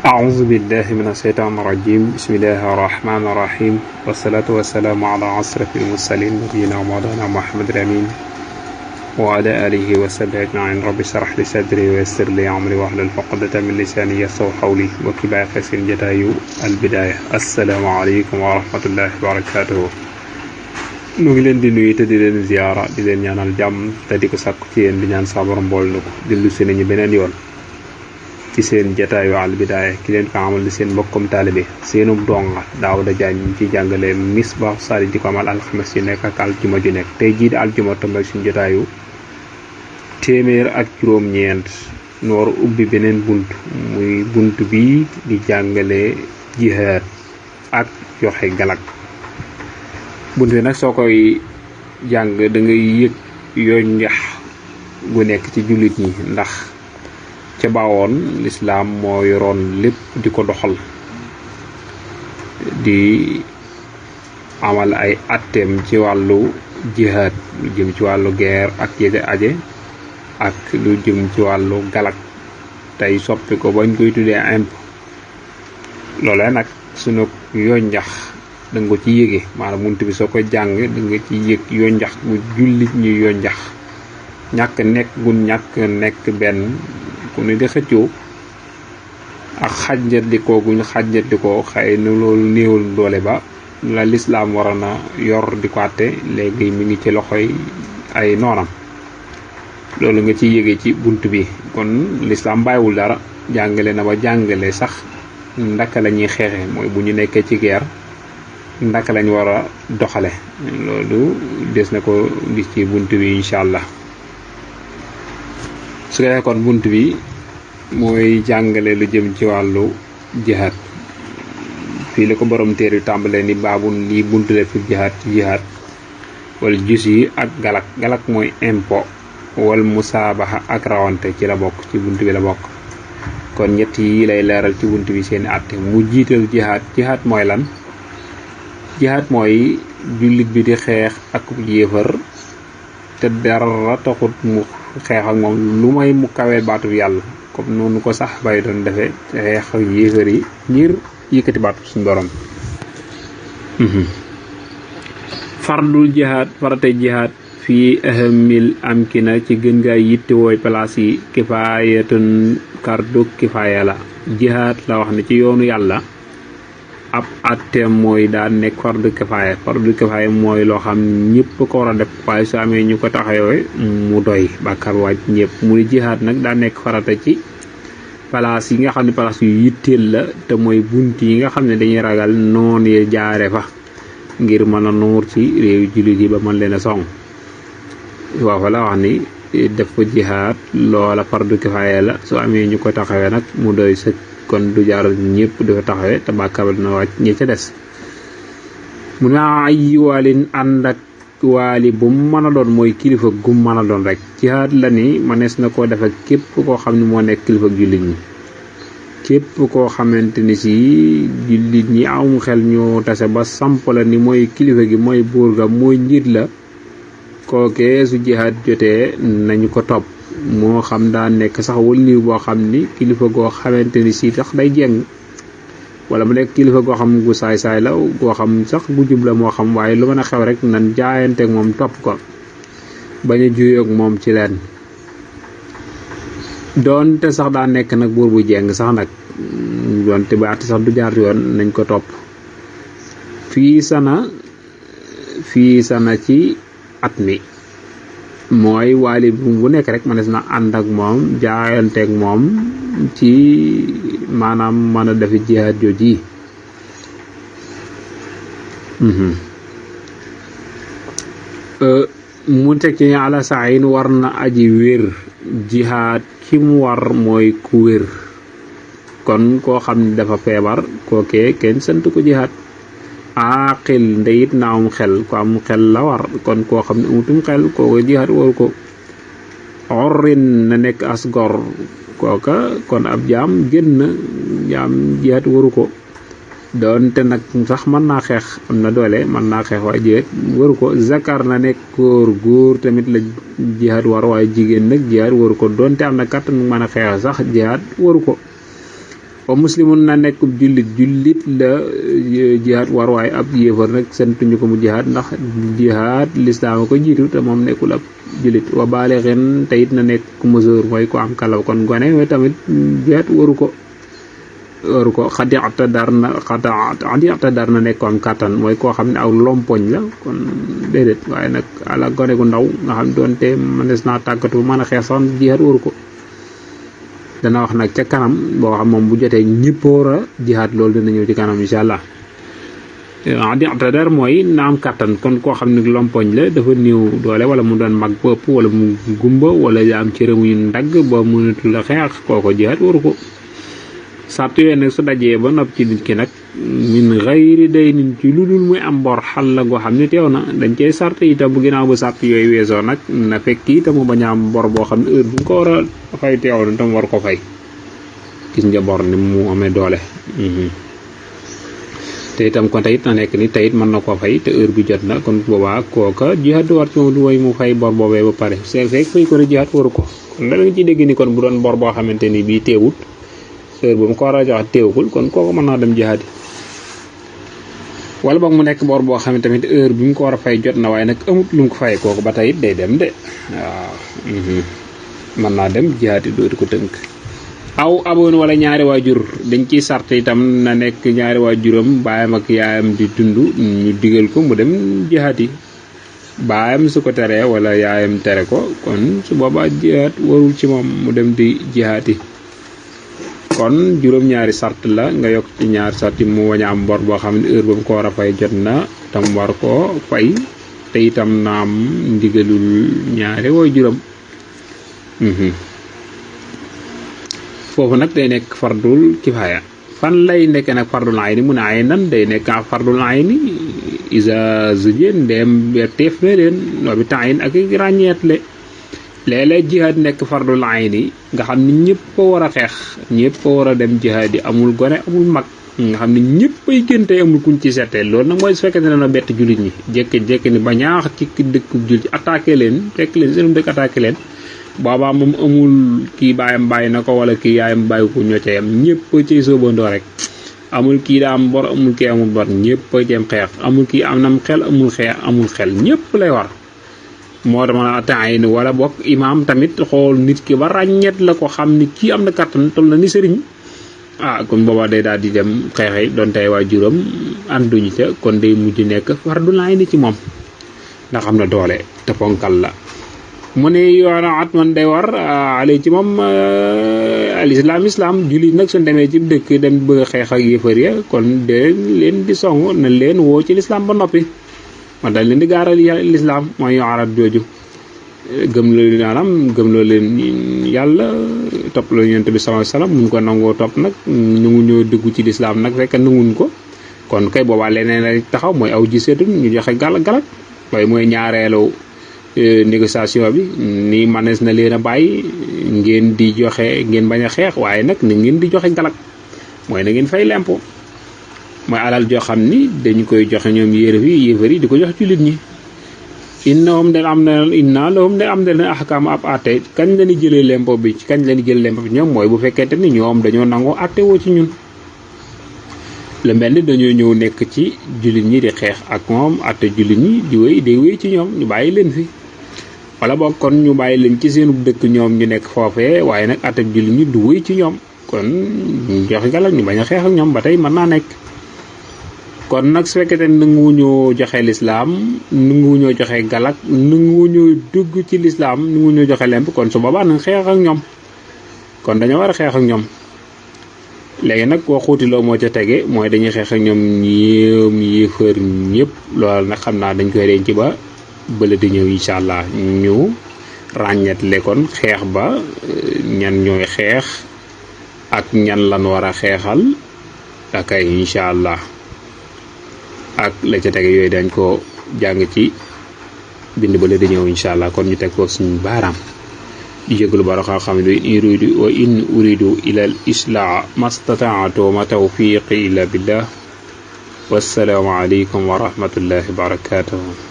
أعوذ بالله من الشيطان الرجيم بسم الله الرحمن الرحيم والصلاة والسلام على أشرف المرسلين نبينا مولانا محمد الأمين وعلى آله وصحبه أجمعين رب اشرح لي صدري ويسر لي أمري واحلل عقدة من لساني يفقهوا قولي وكبا فسن جتايو البداية السلام عليكم ورحمة الله وبركاته nu ngi leen di nuyu te di leen ziara di leen ñaanal jàmm te di ko sàkku ci yéen di ñaan sa borom bool na ko dellu si nañu beneen yoon ci seen jataayu al bidaaya ki leen ko amal di seen mbokkum taalibe seenu donga Daawuda Jaañ ñu ci jàngale Misbah Salik di ko amal alxames yi nekk ak aljuma ju nekk tey jii di aljuma tombé suñu jotaayu téeméer ak juróom-ñeent nu war a ubbi beneen bunt muy bunt bi di jàngale jihaad ak joxe galak bunt bi nag soo koy jàng da ngay yëg yooñ njax gu nekk ci jullit ñi ndax ca baawoon lislaam moo yoroon lépp di ko doxal di amal ay atteem ci wàllu jihaad lu jëm ci wàllu guerre ak yete aje ak lu jëm ci wàllu galak tey soppi ko bañ koy tuddee imp loolee nag sunu yooñ njax da nga ko ci yéege maanaam bunt bi soo koy jàng da nga ci yëg yoo njax gu jullit ñi yoo njax ñàkk nekk gun ñàkk nekk benn ku ne di xëccoo ak xàjjatlikoo guñ xàjjatlikoo xëy na loolu néewul doole ba la lislaam waroon a yor di ko àtte léegi mi ngi ci loxoy ay noonam loolu nga ci yéege ci bunt bi kon lislaam bàyyiwul dara jàngale na ba jàngale sax ndaka la ñuy xeexe mooy bu ñu nekkee ci guerre ndaka lañ war a doxale loolu des na ko gis ci bunt bi incha allah su ko defee kon bunt bi mooy jàngale lu jëm ci wàllu jihaad fii la ko borom téere yu tàmbalee ni baabun lii bunt la fi jihaad wala jus yi ak galak mooy impôt wal musaabaxa ak rawante ci la bokk ci bunt bi la bokk kon ñett yi lay leeral ci bunt bi seeni àtte mu jiital jihaad mooy lan jihaad mooy jullit bi di xeex ak yéefar te dara taxut mu xeex ak moom lu may mu kawee baatu yàlla comme noonu ko sax bay doon defee xeex ak yéefar yi ngir yëkkati baatu suñu borom fardul jihaad faratay jihaad fii ahamil amkina ci gën gaa yitte wooy place yi kifaayatun kardu kifaaya la jihaad la wax ne ci yoonu yàlla ab atteem mooy daan nekk fardu kifaaya mooy loo xam ñëpp ko war a def waaye su amee ñu ko taxawee mu doy bàkkaar wàcc ñëpp mu ne jihaad nag daa nekk farata ci place yi nga xam ne place yu yitteel la te mooy bunt yi nga xam ne dañuy ragal noon ye jaare fa ngir mën a nuur ci réew jullit yi ba mën leen a song waaw la wax ni def ko jihaad loola fardu kifaaya la su amee ñu ko taxawee nag mu doy sëkk kon du jaar ñëpp dafa taxawee te bàkkaar na wàcc ñi ca des mu ne ay waalin ànd ak waali bu mu mën a doon mooy kilifa gum mën a doon rek jihaad la ni mënees na koo def ak képp koo xam ne moo nekk kilifa jullit ñi képp koo xamante ni si jullit ñi am xel ñoo tase ba samp la ni mooy kilifa gi mooy buur ga mooy njiit la kookee su jihaad jotee nañu ko topp moo xam daa nekk sax waliyu boo xam ni kilifa goo xamante ni si tax day jeng wala mu nekk kilifa goo xam gu saay-saay la goo xam sax gu jub la moo xam waaye lu mën a xew rek nan jaayanteeg moom topp ko bañ a juyoog moom ci leen doonte sax daa nekk nag buur bu jeng sax nag doonte ba àtte sax du jaar yoon nañ ko topp fii sana ci at mi mooy waali bu nekk rek mënees na ànd ak moom jaayanteeg moom ci maanaam mën a defi jihaad jooji mu teg ci ala sayin war na aji wér jihaad ki mu war mooy ku wér kon koo xam ne dafa feebar kookee kenn sant ko jihaad aqil ndeyit na am xel ko am xel la war kon koo xam ne amutum xel kooka jihaad waru ko orrin na nekk as gor kooka kon ab jaam génn jaam jihaad waru ko doonte nag sax mën naa xeex am na doole mën naa xeex waaye jihaad waru ko zakar na nekk góor tamit la jihaad war waaye jigéen nag jihaad waru ko doonte am na kàttan mën a xeex sax jihaad waru ko wa muslimun na nekk jullit la jihaad war waaye ab yéefar nag santuñu ko mu jihaad ndax jihaad lislaam ko jiitu te moom nekkul ab jullit wa baalixin te it na nekk mesure mooy ko am kalaw kon gone mooy tamit jihaad waru ko xadiata dar na nekk ko am kàttan mooy koo xam ne aw lompoñ la kon déedéet waaye nag ala gone gu ndaw nga xam doonte mënees naa tàggatu mën a xeex sax jihaad waru ko dana wax nag ca kanam boo xam moom bu jotee ñëpp war a jihaad loolu dina ñëw ci kanam incha allah xadiata dar mooy na am kàttan kon koo xam ne lompoñ la dafa néew doole wala mu doon mag bopp wala mu gumba wala am cëram yu ndagg ba mënatul a xeex kooko jihaad waru ko sart yooyu nag su dajee ba nopp ci nit ki nag min xayri day nin ci lu dul muy am bor xal la goo xam ne teew na dañ cey sart itam bu ginnaaw ba sart yooyu weesoo nag na fekk itam mu bañ a am bor boo xam ne heure bu mu ko war a fay teew na tam war ko fay gis nga bor ni mu amee doole te itam kon teyit na nekk ni teyit mën na koo fay te heure bi jot na kon boobaa kooka jihaad war ci moom du way mu fay bor boobee ba pare c'est fekk fay ko ne jihaad waru ko kon da nga ci dégg ni kon bu doon bor boo xamante ni bii teewut heure bu mu ko war a jox teewul kon kooku mën naa dem jihaad wala boog mu nekk bor boo xam ne tamit heure bi mu ko war a fay jot na waaye nag amut lu mu ko fay kooku ba tey it day dem de waaw mën naa dem jihaad dootu ko tënk aw aboon wala ñaari waajur dañ ciy sart itam na nekk ñaari waajuram baayam ak yaayam di dund ñu digal ko mu dem jihaad yi baayam su ko teree wala yaayam tere ko kon su boobaa jihaad warul ci moom mu dem di jihaad yi kon juróom-ñaari sart la nga yokk ci ñaari sart yi mu wañ a am bor boo xam ne heure ba mu ko war a fay jot na tam war koo fay te itam na am ndigalul ñaari waajuram foofu nag day nekk fardul kifaaya fan lay nekk nag fardul ayni mu ne ay nan day nekk fardul ayni isa zujeen ndeem teef na leen noo bi tayin ak ràññeet le léeg-léeg jihaad nekk fardul ayni nga xam ne ñëpp a war a xeex ñëpp a war a dem jihaad yi amul gone amul mag nga xam ne ñëpp ay gënte amul kuñ ci settee loolu nag mooy su fekkee ne na bett jullit ñi jékki-jékki ni ba ñaax ci dëkk jullit attaqué leen fekk leen seen dëkk attaqué leen boobaa moom amul kii baayam bàyyi na ko wala kii yaayam bàyyi ko ñoo ca yam ñëpp ciy soobandoo rek amul kii daa am bor amul kii amul bor ñëpp a jëm xeex amul kii am nam xel amul xel ñëpp lay war moo tax ma ne wala bokk imaam tamit xool nit ki ba ràññeet la ko xam ni kii am na kattan toll na ni sëriñ kon boobaa day daal di dem xeexi doon tey waajuram ànduñu ca kon day mujj nekk fardu laay ni ci moom ndax am na doole te ponkal la mu ne yoona at man day war ale ci moom islam jullit nag suñ demee ci dëkk dem bëgg a xeex ak yëfër ya kon de leen di song na leen woo ci lislaam ba noppi man dañ leen di gaaral lislaam mooy arat jooju gëm loo leen yàlla topp la yonent bi sallallahu alayhi wasallam mun ko nangoo topp nag nangu ñoo dugg ci lislaam nag fekk nanguñ ko kon kay boobaa leneen la taxaw mooy aw ji seetun ñu joxe galak waaye mooy ñaareelu négociation bi ni manees na leen a bàyyi ngeen di joxe ngeen bañ a xeex waaye nag na ngeen di joxe galak mooy na ngeen fay lempo mooy alal joo xam ni dañu koy joxe ñoom yéefar yi di ko jox jullit ñi inna lahum de am na ahkaam ab atte kañ la ñu jëlee lempo bi kañ la ñu jëlee lempo bi ñoom mooy bu fekkente ni ñoom dañoo nangoo atte woo ci ñun la mel ni dañoo ñëw nekk ci jullit ñi di xeex ak moom atte jullit ñi di wéy ci ñoom ñu bàyyi leen fi wala boog kon ñu bàyyi leen ci seenu dëkk ñoom ñu nekk foofee waaye nag atte jullit ñi du wéy ci ñoom kon ñu joxe galak ñu bañ a xeex ak ñoom ba tey mën naa nekk kon nag su fekkee ne nanguwuñoo joxe lislaam nanguwuñoo joxe galak nanguwuñoo dugg ci lislaam nanguwuñoo joxe lemp kon su boobaa nañ xeex ak ñoom kon dañoo war a xeex ak ñoom léegi nag koo xuutiloo moo ca tege mooy dañuy xeex ak ñoom ñoom yéefar ñëpp loolu nag xam naa dañ koy denc ba bële di ñëw incha allah ñu ràññetle kon xeex ba ñan ñooy xeex ak ñan lan war a xeexal akay incha allah ak la ca tege yooyu dañ ko jàng ci bind ba la di ñëw incha allah kon ñu teg foofu suñu baaraam di jégalu baro xam ne in uridu ila al islaa mastataatu ma tawfiqi illa billah wassalaamu alaykum wa rahmatullahi wa barakatuh